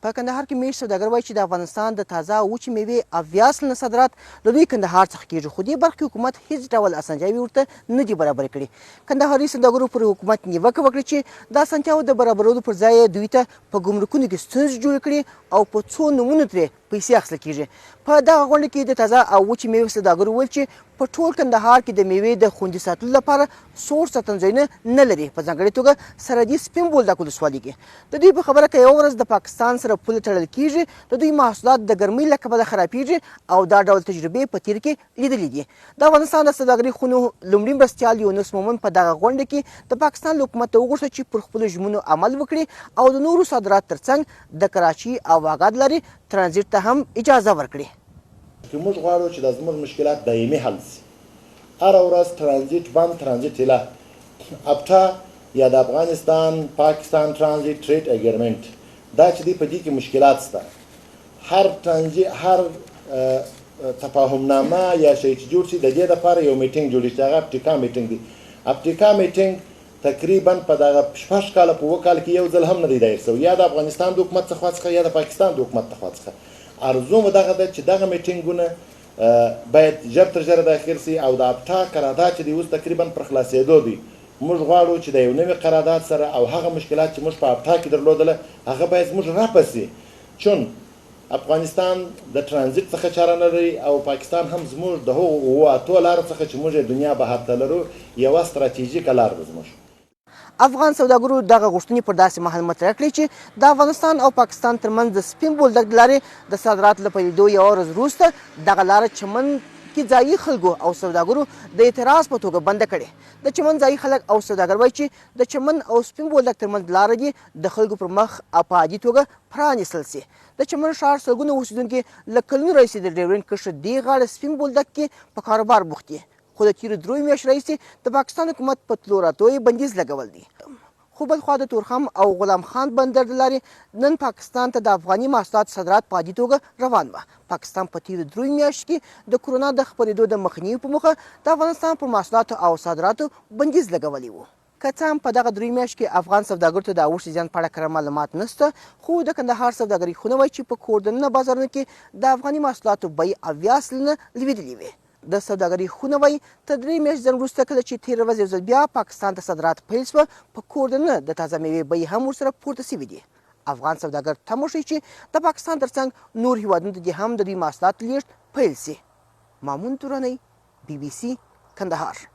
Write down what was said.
په کندهار کې مېشت سوداګر وايي چې د افغانستان د تازه او وچې مېوې 70% صادرات له لوی کندهار څخه کېږي، خو دې برخه کې حکومت هېڅ ډول اسانتیاوې ورته نه دي برابرې کړې. کندهاري سوداګرو پر حکومت نیوکه وکړه چې د اسانتیاوو د برابرولو پر ځای یې دوی ته په ګمرکونو کې ستونزې جوړې کړې او په څو نومونو ترې پیسې اخیستل کېږي. په دغه غونډه کې د تازه او وچې مېوې سوداګرو وویل چې په ټول کندهار کې د مېوې د خوندي ساتلو لپاره سوړ ساتنځایونه نه لري، په ځانګړې توګه سرحدي سپین بولدک ولسوالي کې. د دوی په خبره که یوه ورځ د پاکستان سره پوله تړل کېږي، د دوی محصولات د ګرمۍ له کبله خرابېږي او دا ډول تجربې په تېر کې لیدلې دي. د افغانستان د سوداګرۍ خونو لومړي مرستیال یونس مومند په دغه غونډه کې د پاکستان له حکومته وغوښتل چې پر خپلو ژمنو عمل وکړي او د نورو صادراتو ترڅنګ د کراچۍ او واګا د لارې ترانزیټ ته هم اجازه ورکړي. که موږ غواړو چې دا زموږ مشکلات دایمي حل شي، هره ورځ ترانزیټ بند، ترانزیټ اله، اپټا یا د افغانستان پاکستان ترانزیټ ټریډ اګریمنټ، دا چې دی په دې کې مشکلات شته. هر ترانزیټ، هر تفاهمنامه یا شی چې جوړ شي، د دې لپاره یو میټینګ جوړیږي چې هغه اپټیکا میټینګ دی. اپټیکا میټینګ تقریبا په دغه 6 کاله په 7 کال کې یو ځل هم نه دی دایر شوی، یا د افغانستان د حکومت څخه څخه یا د پاکستان د حکومت څخه څخه. ارزو مو دغه ده چې دغه میټینګونه باید ژر تر ژره داخل شي او د اپټا قرارداد چې دی اوس تقریبا پر خلاصېدو دی، موږ غواړو چې د یو نوي قرارداد سره او هغه مشکلات چې موږ په اپټا کې درلودله هغه باید زموږ رفع شي، چون افغانستان د ترانزیت څخه چاره نه لري او پاکستان هم زموږ د هغو اوو اتو لارو څخه چې موږ یې دنیا بهر ته لرو یوه ستراتیژیکه لار ده زموږ. افغان سوداګرو دغه غوښتنې پر داسې مهال مطرح کړې چې د افغانستان او پاکستان ترمنځ د سپین بولدک د لارې د صادراتو له پیلېدو یوه ورځ وروسته دغه لاره چمن کې ځايي خلکو او سوداګرو د اعتراض په توګه بنده کړې. د چمن ځايي خلک او سوداګر وايي چې د چمن او سپین بولدک ترمنځ لاره دې د خلکو پر مخ په عادي توګه پرانیستل شي. د چمن ښار سلګونه اوسېدونکي له کلونو راهیسې د ډیورنډ کرښې دې غاړې سپین بولدک کې په کاروبار بوخت دي، خو د تېرو دریو میاشتو راهیسې د پاکستان حکومت په تلو راتلو یې بندیز لګول دی. خو بلخوا د تورخم او غلام خان بندر د لارې نن پاکستان ته د افغاني محصولاتو صادرات په عادي توګه روان وه. پاکستان په تېرو دریو میاشتو کې د کرونا د خپرېدو د مخنیوي په موخه د افغانستان پر محصولاتو او صادراتو بندیز لګولی و. که څه هم په دغه دریو میاشتو کې افغان سوداګرو ته د اوښتي زیان په اړه کره معلومات نشته، خو د کندهار سوداګرۍ خونه وایي چې په کور دننه بازارونو کې د افغاني محصولاتو بیې 70% لوېدلې وې. د سوداګرۍ خونه وایي، تر درې میاشتې ځنډ وروسته کله چې تېره ورځ یو ځل بیا پاکستان ته صادرات پیل شوه، په کور دننه د تازه مېوې بیې هم ورسره پورته شوې دي. افغان سوداګر تمه ښيي چې د پاکستان ترڅنګ نور هېوادونو ته دې هم د دوی محصولات لېږد پیل شي. مامون درانی، بي بي سي، کندهار.